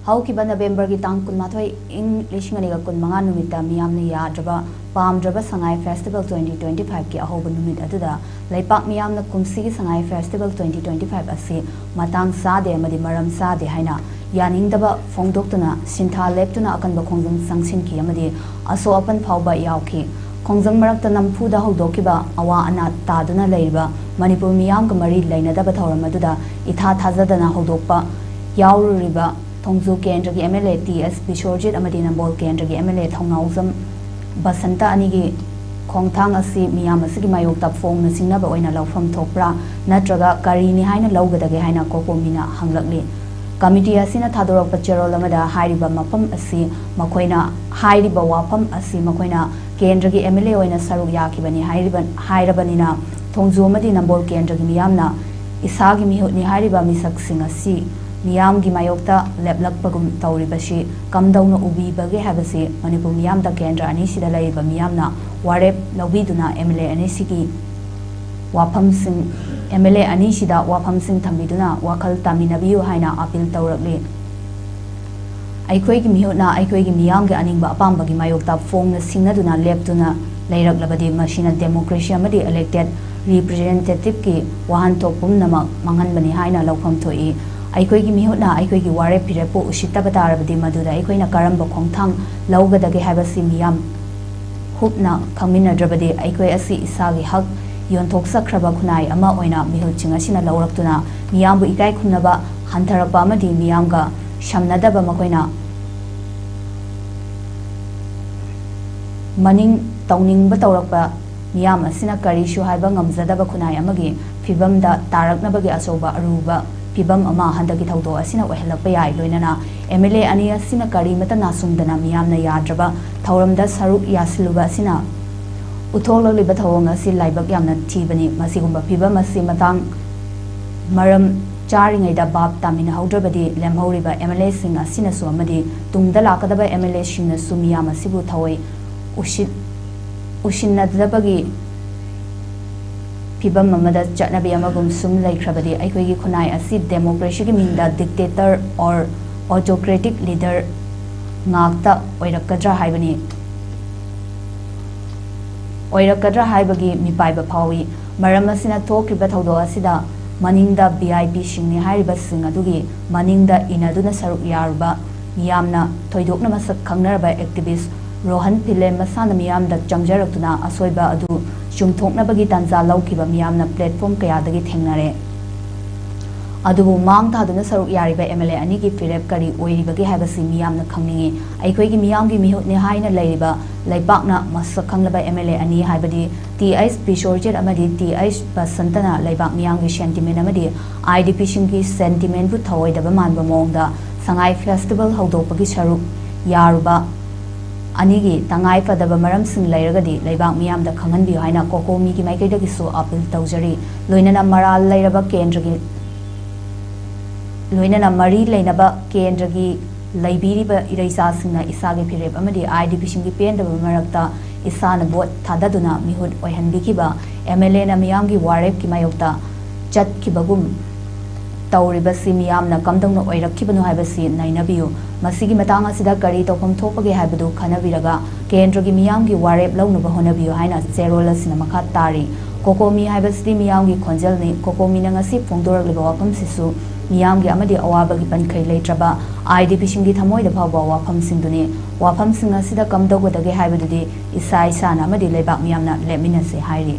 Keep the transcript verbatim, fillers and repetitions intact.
ꯍꯧꯈꯤꯕ ꯅꯕꯦꯝꯕꯔꯒꯤ ꯇꯥꯡ ꯀꯨꯟꯃꯥꯊꯣꯏ, ꯏꯪ ꯂꯤꯁꯤꯡ ꯑꯅꯤꯒ ꯀꯨꯟꯃꯉꯥ ꯅꯨꯃꯤꯠꯇ ꯃꯤꯌꯥꯝꯅ ꯌꯥꯗ꯭ꯔꯕ ꯄꯥꯝꯗ꯭ꯔꯕ ꯁꯉꯥꯏ ꯐꯦꯁꯇꯤꯚꯦꯜ twenty twenty five ꯀꯤ ꯑꯍꯧꯕ ꯅꯨꯃꯤꯠ ꯑꯗꯨꯗ ꯂꯩꯄꯥꯛ ꯃꯤꯌꯥꯝꯅ ꯀꯨꯝꯁꯤꯒꯤ ꯁꯉꯥꯏ ꯐꯦꯁꯇꯤꯚꯦꯜ twenty twenty five ꯑꯁꯤ ꯃꯇꯥꯡ ꯆꯥꯗꯦ ꯑꯃꯗꯤ ꯃꯔꯝ ꯆꯥꯗꯦ ꯍꯥꯏꯅ ꯌꯥꯅꯤꯡꯗꯕ ꯐꯣꯡꯗꯣꯛꯇꯨꯅ ꯁꯤꯟꯊꯥ ꯂꯦꯞꯇꯨꯅ ꯑꯀꯟꯕ ꯈꯣꯡꯖꯪ ꯆꯪꯁꯤꯟꯈꯤ ꯑꯃꯗꯤ ꯑꯁꯣꯛ ꯑꯄꯟ ꯐꯥꯎꯕ ꯌꯥꯎꯈꯤ꯫ ꯈꯣꯡꯖꯪ ꯃꯔꯛꯇ ꯅꯝꯐꯨꯗ ꯍꯧꯗꯣꯛꯈꯤꯕ ꯑꯋꯥ ꯑꯅꯥ ꯇꯥꯗꯨꯅ ꯂꯩꯔꯤꯕ ꯃꯅꯤꯄꯨꯔ ꯃꯤꯌꯥꯝꯒ ꯃꯔꯤ ꯂꯩꯅꯗꯕ ꯊꯧꯔꯝ ꯑꯗꯨꯗ ꯏꯊꯥ ꯊꯥꯖꯗꯅ ꯍꯧꯗꯣꯛꯄ ꯌꯥꯎꯔꯨꯔꯤꯕ ꯊꯣꯡꯖꯨ ꯀꯦꯟꯗ꯭ꯔꯒꯤ MLA T S ꯕꯤꯁ꯭ꯋꯔꯖꯤꯠ ꯑꯃꯗꯤ ꯅꯝꯕꯣꯜ ꯀꯦꯟꯗ꯭ꯔꯒꯤ MLA ꯊꯧꯅꯥꯎꯖꯝ ꯕꯁꯟꯇ ꯑꯅꯤꯒꯤ ꯈꯣꯡꯊꯥꯡ ꯑꯁꯤ ꯃꯤꯌꯥꯝ ꯑꯁꯤꯒꯤ ꯃꯥꯌꯣꯛꯇ ꯐꯣꯡꯅ ꯆꯤꯡꯅꯕ ꯑꯣꯏꯅ ꯂꯧꯐꯝ ꯊꯣꯛꯄ꯭ꯔꯥ ꯅꯠꯇ꯭ꯔꯒ ꯀꯔꯤꯅꯤ ꯍꯥꯏꯅ ꯂꯧꯒꯗꯒꯦ ꯍꯥꯏꯅ ꯀꯣꯀꯣꯃꯤꯅ ꯍꯪꯂꯛꯂꯤ꯫ ꯀꯃꯤꯇꯤ ꯑꯁꯤꯅ ꯊꯥꯗꯣꯔꯛꯄ ꯆꯦꯔꯣꯜ ꯑꯃꯗ ꯍꯥꯏꯔꯤꯕ ꯃꯐꯝ ꯑꯁꯤ ꯃꯈꯣꯏꯅ, ꯍꯥꯏꯔꯤꯕ ꯋꯥꯐꯝ ꯑꯁꯤ ꯃꯈꯣꯏꯅ ꯀꯦꯟꯗ꯭ꯔꯒꯤ MLA ꯑꯣꯏꯅ ꯁꯔꯨꯛ ꯌꯥꯈꯤꯕꯅꯤ ꯍꯥꯏꯔꯤꯕ, ꯍꯥꯏꯔꯕꯅꯤꯅ ꯊꯣꯡꯖꯨ ꯑꯃꯗꯤ ꯅꯝꯕꯣꯜ ꯀꯦꯟꯗ꯭ꯔꯒꯤ ꯃꯤꯌꯥꯝꯅ ꯏꯁꯥꯒꯤ ꯃꯤꯍꯨꯠꯅꯤ ꯍꯥꯏꯔꯤꯕ ꯃꯤꯁꯛꯁꯤꯡ ꯑꯁꯤ ꯃꯤꯌꯥꯝꯒꯤ ꯃꯥꯌꯣꯛꯇ ꯂꯦꯞꯂꯛꯄꯒꯨꯝ ꯇꯧꯔꯤꯕꯁꯤ ꯀꯝꯗꯧꯅ ꯎꯕꯤꯕꯒꯦ ꯍꯥꯏꯕꯁꯤ ꯃꯅꯤꯄꯨꯔ ꯃꯤꯌꯥꯝꯗ ꯀꯦꯟꯗ꯭ꯔ ꯑꯅꯤꯁꯤꯗ ꯂꯩꯔꯤꯕ ꯃꯤꯌꯥꯝꯅ ꯋꯥꯔꯦꯞ ꯂꯧꯕꯤꯗꯨꯅ MLA ꯑꯅꯤꯁꯤꯒꯤ ꯋꯥꯐꯝꯁꯤꯡ, MLA ꯑꯅꯤꯁꯤꯗ ꯋꯥꯐꯝꯁꯤꯡ ꯊꯝꯕꯤꯗꯨꯅ ꯋꯥꯈꯜ ꯇꯥꯃꯤꯟꯅꯕꯤꯌꯨ ꯍꯥꯏꯅ ꯑꯥꯄꯤꯜ ꯇꯧꯔꯛꯂꯤ꯫ ꯑꯩꯈꯣꯏꯒꯤ ꯃꯤꯍꯨꯠꯅ ꯑꯩꯈꯣꯏꯒꯤ ꯃꯤꯌꯥꯝꯒꯤ ꯑꯅꯤꯡꯕ ꯑꯄꯥꯝꯕꯒꯤ ꯃꯥꯌꯣꯛꯇ ꯐꯣꯡꯅ ꯁꯤꯡꯅꯗꯨꯅ ꯂꯦꯞꯇꯨꯅ ꯂꯩꯔꯛꯂꯕꯗꯤ ꯃꯁꯤꯅ democracy ꯑꯃꯗꯤ elected representative ꯀꯤ ꯋꯥꯍꯟꯊꯣꯛ ꯄꯨꯝꯅꯃꯛ ꯃꯥꯡꯍꯟꯕꯅꯤ ꯍꯥꯏꯅ ꯂꯧꯐꯝ ꯊꯣꯛꯏ꯫ ꯑꯩꯈꯣꯏꯒꯤ ꯃꯤꯍꯨꯠꯅ ꯑꯩꯈꯣꯏꯒꯤ ꯋꯥꯔꯦꯞ ꯐꯤꯔꯦꯞꯄꯨ ꯎꯁꯤꯠꯇꯕ ꯇꯥꯔꯕꯗꯤ ꯃꯗꯨꯗ ꯑꯩꯈꯣꯏꯅ ꯀꯔꯝꯕ ꯈꯣꯡꯊꯥꯡ ꯂꯧꯒꯗꯒꯦ ꯍꯥꯏꯕꯁꯤ ꯃꯤꯌꯥꯝ ꯍꯨꯞꯅ ꯈꯪꯃꯤꯟꯅꯗ꯭ꯔꯕꯗꯤ ꯑꯩꯈꯣꯏ ꯑꯁꯤ ꯏꯁꯥꯒꯤ ꯍꯛ ꯌꯣꯟꯊꯣꯛꯆꯈ꯭ꯔꯕ ꯈꯨꯟꯅꯥꯏ ꯑꯃ ꯑꯣꯏꯅ ꯃꯤꯍꯨꯠꯁꯤꯡ ꯑꯁꯤꯅ ꯂꯧꯔꯛꯇꯨꯅ ꯃꯤꯌꯥꯝꯕꯨ ꯏꯀꯥꯏ ꯈꯨꯝꯅꯕ ꯍꯟꯊꯔꯛꯄ ꯑꯃꯗꯤ ꯃꯤꯌꯥꯝꯒ ꯁꯝꯅꯗꯕ, ꯃꯈꯣꯏꯅ ꯃꯅꯤꯡ ꯇꯧꯅꯤꯡꯕ ꯇꯧꯔꯛꯄ ꯃꯤꯌꯥꯝ ꯑꯁꯤꯅ ꯀꯔꯤꯁꯨ ꯍꯥꯏꯕ ꯉꯝꯖꯗꯕ ꯈꯨꯟꯅꯥꯏ ꯑꯃꯒꯤ ꯐꯤꯕꯝꯗ ꯇꯥꯔꯛꯅꯕꯒꯤ ꯑꯆꯧꯕ ꯑꯔꯨꯕ ꯐꯤꯕꯝ ꯑꯃ ꯍꯟꯗꯛꯀꯤ ꯊꯧꯗꯣꯛ ꯑꯁꯤꯅ ꯑꯣꯏꯍꯜꯂꯛꯄ ꯌꯥꯏ꯫ ꯂꯣꯏꯅꯅ MLA ꯑꯅꯤ ꯑꯁꯤꯅ ꯀꯔꯤꯃꯠꯇ ꯅꯥꯁꯨꯡꯗꯅ ꯃꯤꯌꯥꯝꯅ ꯌꯥꯗ꯭ꯔꯕ ꯊꯧꯔꯝꯗ ꯁꯔꯨꯛ ꯌꯥꯁꯤꯜꯂꯨꯕ ꯑꯁꯤꯅ ꯎꯠꯊꯣꯛꯂꯛꯂꯤꯕ ꯊꯧꯑꯣꯡ ꯑꯁꯤ ꯂꯥꯏꯕꯛ ꯌꯥꯝꯅ ꯊꯤꯕꯅꯤ꯫ ꯃꯁꯤꯒꯨꯝꯕ ꯐꯤꯕꯝ ꯑꯁꯤ ꯃꯇꯥꯡ ꯃꯔꯝ ꯆꯥꯔꯤꯉꯩꯗ ꯚꯥꯞ ꯇꯥꯃꯤꯟꯅꯍꯧꯗ꯭ꯔꯕꯗꯤ ꯂꯦꯝꯍꯧꯔꯤꯕ MLA ꯁꯤꯡ ꯑꯁꯤꯅꯁꯨ ꯑꯃꯗꯤ ꯇꯨꯡꯗ ꯂꯥꯛꯀꯗꯕ MLA ꯁꯤꯡꯅꯁꯨ ꯃꯤꯌꯥꯝ ꯑꯁꯤꯕꯨ ꯊꯑꯣꯏ ꯎꯁꯤꯠ-, ꯎꯁꯤꯟꯅꯗꯕꯒꯤ ꯐꯤꯕꯝ ꯑꯃꯗ ꯆꯠꯅꯕꯤ ꯑꯃꯒꯨꯝ ꯁꯨꯝ ꯂꯩꯈ꯭ꯔꯕꯗꯤ ꯑꯩꯈꯣꯏꯒꯤ ꯈꯨꯟꯅꯥꯏ ꯑꯁꯤ democracy ꯒꯤ ꯃꯤꯡꯗ dictator or ꯑꯣꯇꯣꯀ꯭ꯔꯦꯇꯤꯛ ꯂꯤꯗꯔ ꯉꯥꯛꯇ ꯑꯣꯏꯔꯛꯀꯗ꯭ꯔꯥ ꯍꯥꯏꯕꯅꯤ꯫ ꯑꯣꯏꯔꯛꯀꯗ꯭ꯔꯥ ꯍꯥꯏꯕꯒꯤ ꯃꯤꯄꯥꯏꯕ ꯐꯥꯎꯏ꯫ ꯃꯔꯝ ꯑꯁꯤꯅ ꯊꯣꯛꯈ꯭ꯔꯤꯕ ꯊꯧꯗꯣꯛ ꯑꯁꯤꯗ ꯃꯅꯤꯡꯗ ꯚꯤ ꯑꯥꯏ ꯄꯤꯁꯤꯡꯅꯤ ꯍꯥꯏꯔꯤꯕꯁꯤꯡ ꯑꯗꯨꯒꯤ ꯃꯅꯤꯡꯗ ꯏꯟꯅꯗꯨꯅ ꯁꯔꯨꯛ ꯌꯥꯔꯨꯕ ꯃꯤꯌꯥꯝꯅ ꯊꯣꯏꯗꯣꯛꯅ ꯃꯁꯛ ꯈꯪꯅꯔꯕ ꯑꯦꯛꯇꯤꯚꯤꯁ ꯔꯣꯍꯟ ꯐꯤꯂꯦ ꯃꯁꯥꯅ ꯃꯤꯌꯥꯝꯗ ꯆꯪꯖꯔꯛꯇꯨꯅ ꯑꯁꯣꯏꯕ ꯑꯗꯨ ꯆꯨꯝꯊꯣꯛꯅꯕꯒꯤ ꯇꯥꯟꯖꯥ ꯂꯧꯈꯤꯕ ꯃꯤꯌꯥꯝꯅ ꯄ꯭ꯂꯦꯠꯐꯣꯝ ꯀꯌꯥꯗꯒꯤ ꯊꯦꯡꯅꯔꯦ꯫ ꯑꯗꯨꯕꯨ ꯃꯥꯡ ꯊꯥꯗꯨꯅ ꯁꯔꯨꯛ ꯌꯥꯔꯤꯕ ꯑꯦꯝ ꯑꯦꯜ ꯑꯦ ꯑꯅꯤꯒꯤ ꯐꯤꯔꯦꯞ ꯀꯔꯤ ꯑꯣꯏꯔꯤꯕꯒꯦ ꯍꯥꯏꯕꯁꯤ ꯃꯤꯌꯥꯝꯅ ꯈꯪꯅꯤꯡꯏ꯫ ꯑꯩꯈꯣꯏꯒꯤ ꯃꯤꯌꯥꯝꯒꯤ ꯃꯤꯍꯨꯠꯅꯤ ꯍꯥꯏꯅ ꯂꯩꯔꯤꯕ ꯂꯩꯕꯥꯛꯅ ꯃꯁꯛ ꯈꯪꯂꯕ ꯑꯦꯝ ꯑꯦꯜ ꯑꯦ ꯑꯅꯤ ꯍꯥꯏꯕꯗꯤ ꯇꯤ ꯑꯩꯆ ꯕꯤꯁꯣꯔꯖꯤꯠ ꯑꯃꯗꯤ ꯇꯤ ꯑꯩꯆ ꯕꯁꯟꯇꯅ ꯂꯩꯕꯥꯛ ꯃꯤꯌꯥꯝꯒꯤ ꯁꯦꯟꯇꯤꯃꯦꯟ ꯑꯃꯗꯤ ꯑꯥꯏ ꯗꯤ ꯄꯤꯁꯤꯡꯒꯤ ꯁꯦꯟꯇꯤꯃꯦꯟꯕꯨ ꯊꯧꯑꯣꯏꯗꯕ ꯃꯥꯟꯕ ꯃꯑꯣꯡꯗ ꯁꯉꯥꯏ ꯐꯦꯁꯇꯤꯚꯦꯜ ꯍꯧꯗꯣꯛꯄꯒꯤ ꯁꯔꯨꯛ ꯌꯥꯔꯨꯕ ꯑꯅꯤꯒꯤ ꯇꯉꯥꯏ ꯐꯗꯕ ꯃꯔꯝꯁꯤꯡ ꯂꯩꯔꯒꯗꯤ ꯂꯩꯕꯥꯛ ꯃꯤꯌꯥꯝꯗ ꯈꯪꯍꯟꯕꯤꯌꯨ ꯍꯥꯏꯅ ꯀꯣꯀꯣꯃꯤꯒꯤ ꯃꯥꯏꯀꯩꯗꯒꯤꯁꯨ ꯑꯥꯄꯤꯜ ꯇꯧꯖꯔꯤ꯫ ꯂꯣꯏꯅꯅ ꯃꯔꯥꯜ ꯂꯩꯔꯕ ꯀꯦꯟꯗ꯭ꯔꯒꯤ, ꯂꯣꯏꯅꯅ ꯃꯔꯤ ꯂꯩꯅꯕ ꯀꯦꯟꯗ꯭ꯔꯒꯤ ꯂꯩꯕꯤꯔꯤꯕ ꯏꯔꯩꯆꯥꯁꯤꯡꯅ ꯏꯁꯥꯒꯤ ꯐꯤꯔꯦꯞ ꯑꯃꯗꯤ ꯑꯥꯏ ꯗꯤ ꯄꯤꯁꯤꯡꯒꯤ ꯄꯦꯟꯗꯕ ꯃꯔꯛꯇ ꯏꯁꯥꯅ ꯚꯣꯠ ꯊꯥꯗꯗꯨꯅ ꯃꯤꯍꯨꯠ ꯑꯣꯏꯍꯟꯕꯤꯈꯤꯕ ꯑꯦꯝ ꯑꯦꯜ ꯑꯦꯅ ꯃꯤꯌꯥꯝꯒꯤ ꯋꯥꯔꯦꯞꯀꯤ ꯃꯥꯌꯣꯛꯇ ꯆꯠꯈꯤꯕꯒꯨꯝ ꯇꯧꯔꯤꯕꯁꯤ ꯃꯤꯌꯥꯝꯅ ꯀꯝꯗꯧꯅ ꯑꯣꯏꯔꯛꯈꯤꯕꯅꯣ ꯍꯥꯏꯕꯁꯤ ꯅꯩꯅꯕꯤꯌꯨ꯫ ꯃꯁꯤꯒꯤ ꯃꯇꯥꯡ ꯑꯁꯤꯗ ꯀꯔꯤ ꯇꯧꯐꯝ ꯊꯣꯛꯄꯒꯦ ꯍꯥꯏꯕꯗꯨ ꯈꯟꯅꯕꯤꯔꯒ ꯀꯦꯟꯗ꯭ꯔꯒꯤ ꯃꯤꯌꯥꯝꯒꯤ ꯋꯥꯔꯦꯞ ꯂꯧꯅꯕ ꯍꯣꯠꯅꯕꯤꯌꯨ ꯍꯥꯏꯅ ꯆꯦꯔꯣꯜ ꯑꯁꯤꯅ ꯃꯈꯥ ꯇꯥꯔꯤ꯫ ꯀꯣꯀꯣꯃꯤ ꯍꯥꯏꯕꯁꯤꯗꯤ ꯃꯤꯌꯥꯝꯒꯤ ꯈꯣꯟꯖꯦꯜꯅꯤ꯫ ꯀꯣꯀꯣꯃꯤꯅ ꯉꯁꯤ ꯐꯣꯡꯗꯣꯔꯛꯂꯤꯕ ꯋꯥꯐꯝꯁꯤꯁꯨ ꯃꯤꯌꯥꯝꯒꯤ ꯑꯃꯗꯤ ꯑꯋꯥꯕꯒꯤ ꯄꯟꯈꯩ ꯂꯩꯇ꯭ꯔꯕ ꯑꯥꯏ ꯗꯤ ꯄꯤꯁꯤꯡꯒꯤ ꯊꯃꯣꯏꯗ ꯐꯥꯎꯕ ꯋꯥꯐꯝꯁꯤꯡꯗꯨꯅꯤ꯫ ꯋꯥꯐꯝꯁꯤꯡ ꯑꯁꯤꯗ ꯀꯝꯗꯧꯒꯗꯒꯦ ꯍꯥꯏꯕꯗꯨꯗꯤ ꯏꯁꯥ ꯏꯁꯥꯅ ꯑꯃꯗꯤ ꯂꯩꯕꯥꯛ ꯃꯤꯌꯥꯝꯅ ꯂꯦꯞꯃꯤꯟꯅꯁꯤ ꯍꯥꯏꯔꯤ꯫